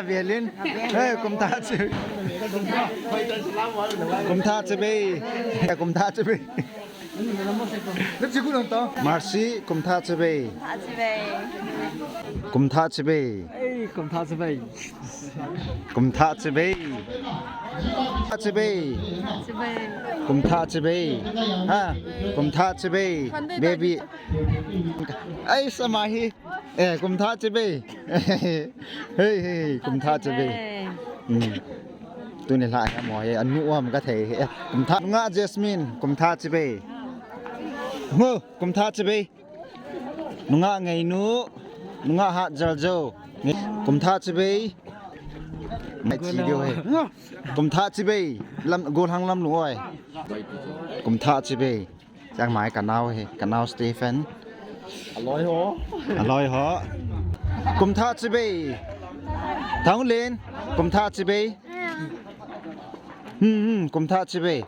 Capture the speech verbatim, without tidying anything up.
Velin. Hey, kum thah chibai. Kum thah chibai. Hey, kum thah chibai. Mercy, kum thah chibai. Kum thah chibai. Ei, kum thah chibai. Kum thah chibai. Thah chibai. Kum thah chibai. Ha, kum thah chibai. Baby. Ai, sama hi. Eh, kum thah chibai. Hey, hey, hey, kum thah chibai. Hmm. Tuni la ya mo ye, anu um ka thei. Eh, kum thah nga Jasmine, kum thah chibai. Ngo, kum thah chibai. Nunga Ngainu, nunga Hatjaljo. Kum thah chibai. Mai chi dio he. Kum thah chibai. Lam, Golhang Lamlung oi. Kum thah chibai. Chang mai ka nao he, ka nao Stephen. Aloi ho. Aloi ho. Kum thah chibai. Thanglen. Kum thah chibai. Hmm, hmm, kum thah chibai.